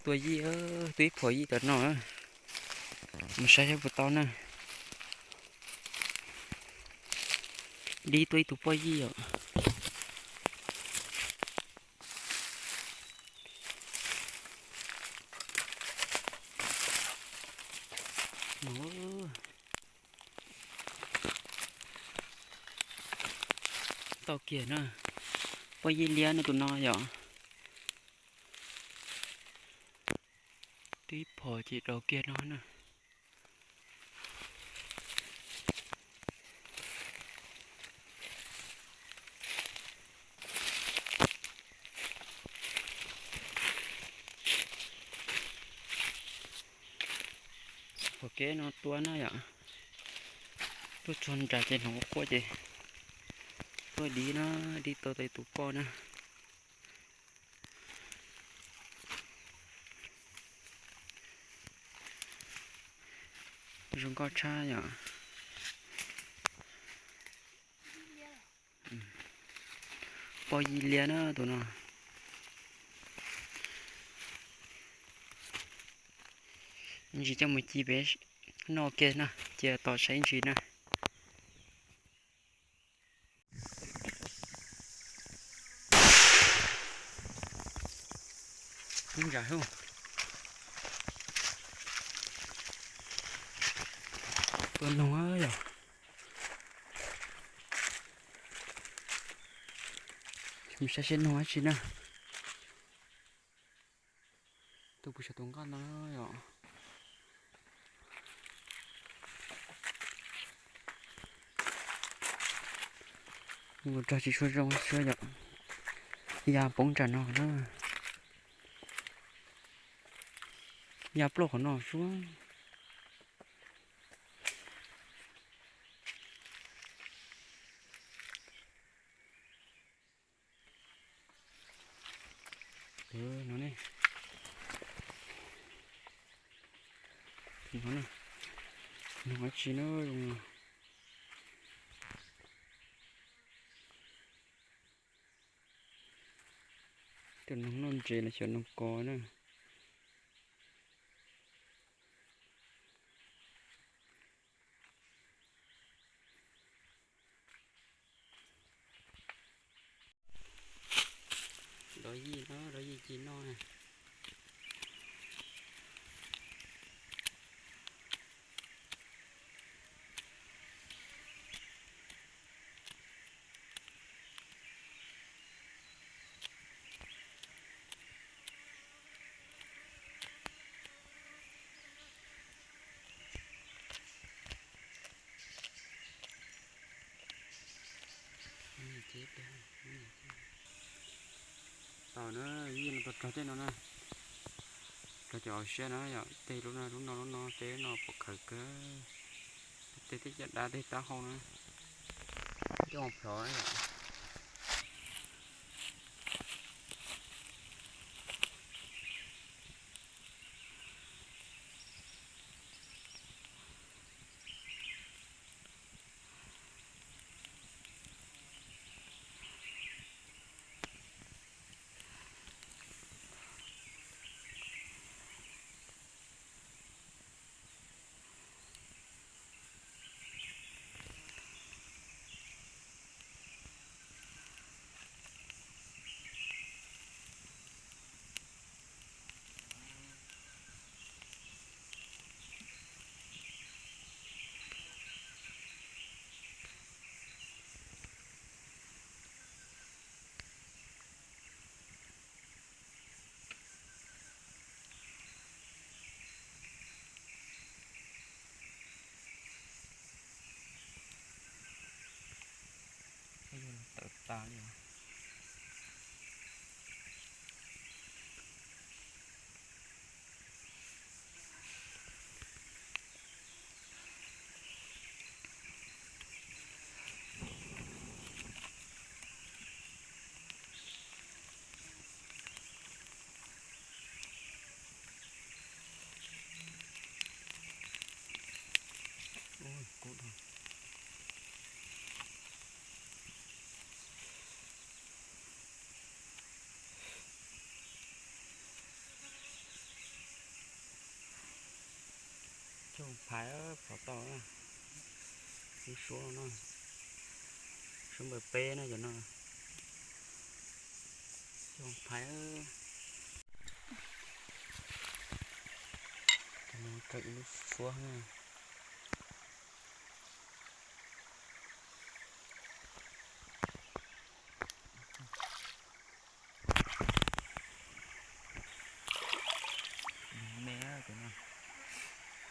Tua yij, tua ib phom yij tom no, mus saib saib puas tau na. Dib tua ib tug poj yij os. Tau kiag na, poj yij liab no tus no yom. Twb ib phom ces rau kiag no na. Pom kev no tua na yom. Tuaj txog nram ces hnov quaj ces tuaj dib na, dib tau tau tus poj na. Zoo nkauj tshaj yom. Poj yij liab na tus no. Ntsis coj mus ci peb noj kiag na, cia tos saib ntsis na. Ib ntsa hub, tua noog yom. Mus saib seb noog dab tsi na. Tus puas sav tus nqaj no yom. Mus rag tsis tshua zoo xwb yom. Ya poob nram no na. Ya ploj qhov no xwb. No ne, no dab tsi na zoo no. Tus noog noj ntses los xyov noog kos na. Dov yij no, dov yij ci noj na. Tau na, yij no tau rog tej no na. Rog cov hauv siab no yom, tej lub no, lub no, lub no, tej lub no pom khawv kawg. Tej, tej caj dab tej taub hau na. Coj mus plhov na yom. Phais phov tau, lub suab no, suab npawg peb na cov no. Coj phais, cov no kaw ib lub suab na. Me,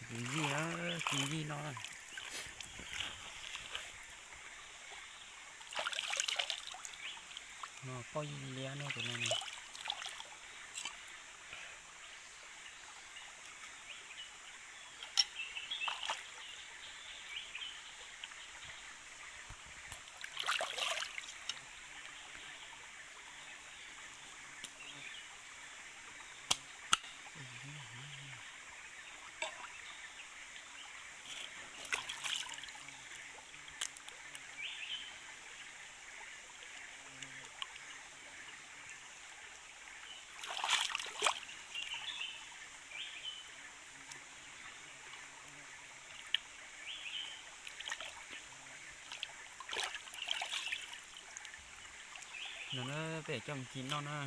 tus yij, tus yij no, no poj yij liab ne tus no. No na, peb coj mus ci noj na.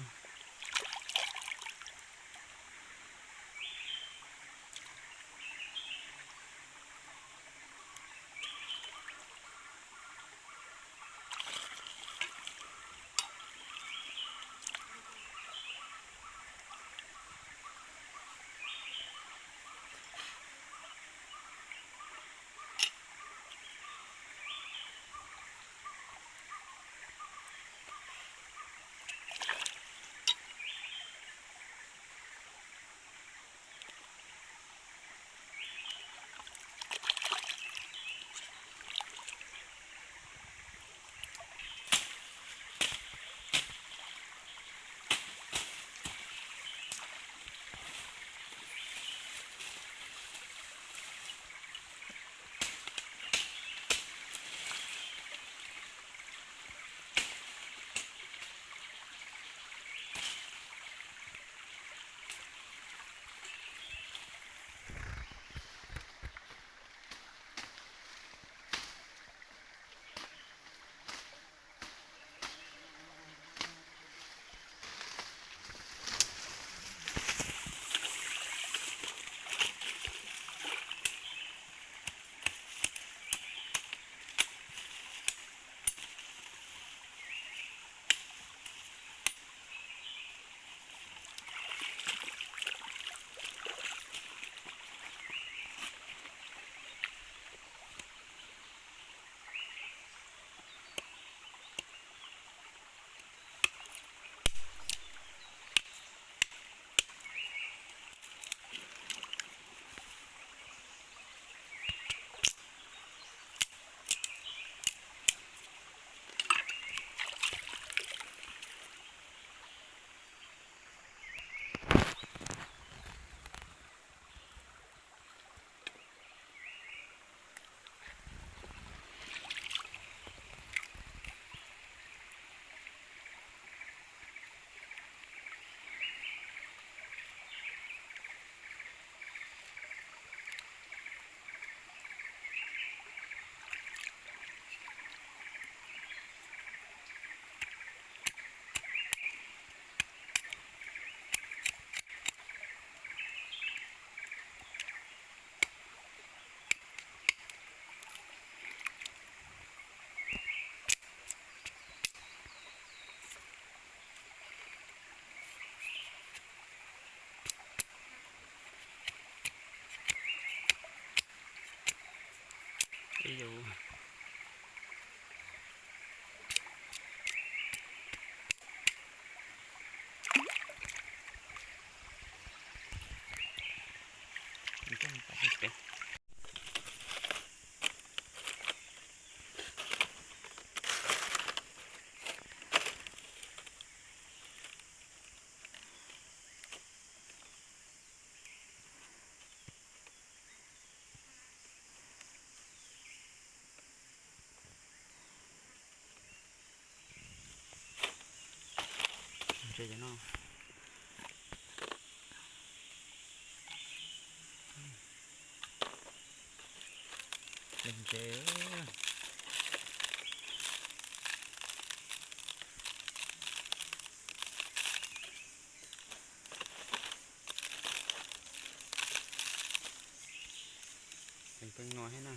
Ntses. Teev peb no thiab na.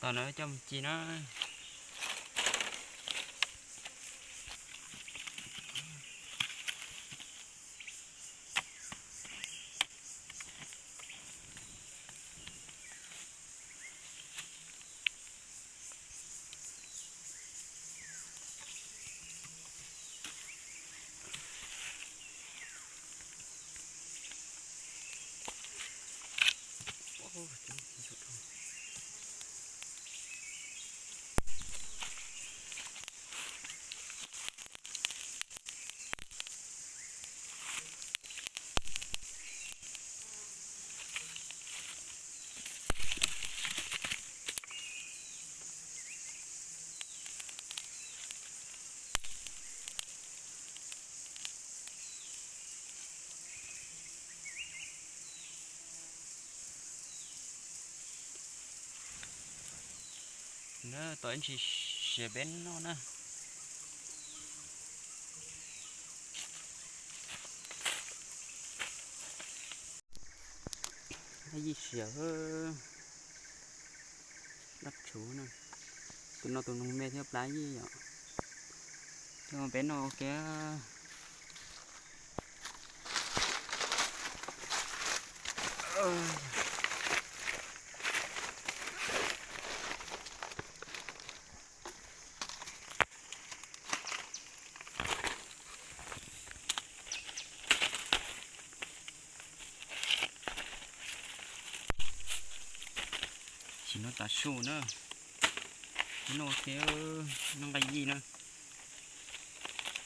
Tom no coj mus ci na. Na, tom ib ntsis siav peb noj na. Yij siav, dab tshuv na. Tus no tus noog me thiab plab yij yom. Coj peb noj ua ke. Tsis noj tav su na. Noj ua ke, noj nqaij yij na.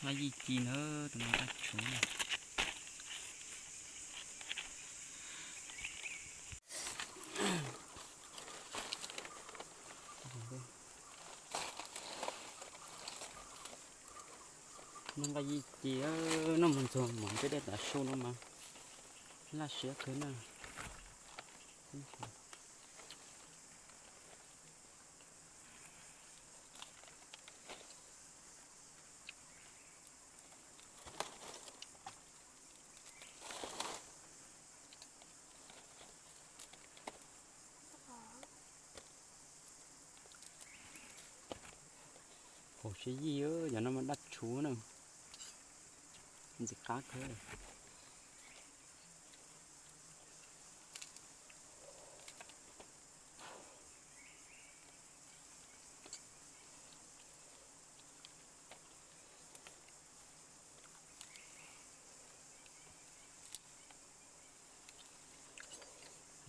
Nqaij yij ci na, tus no dab tshuv na. Noj nqaij yij ci, noj mus ntxuag mov ntseb dej tav su no mas laj siab kawg na. Haum siab yij, cov no mas dab tshuv na, ntxim qab kawg.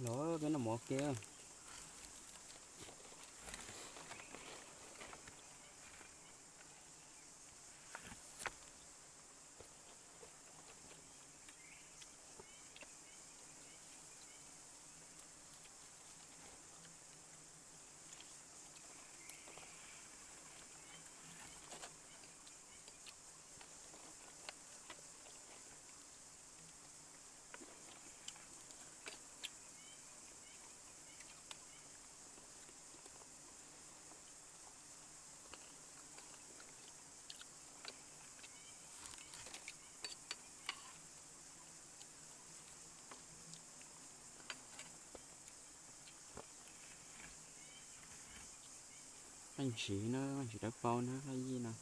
Los peb noj mov ua ke. Nqaij ntshiv na, nqaij ntshiv dawb paug na, nqaij yij no.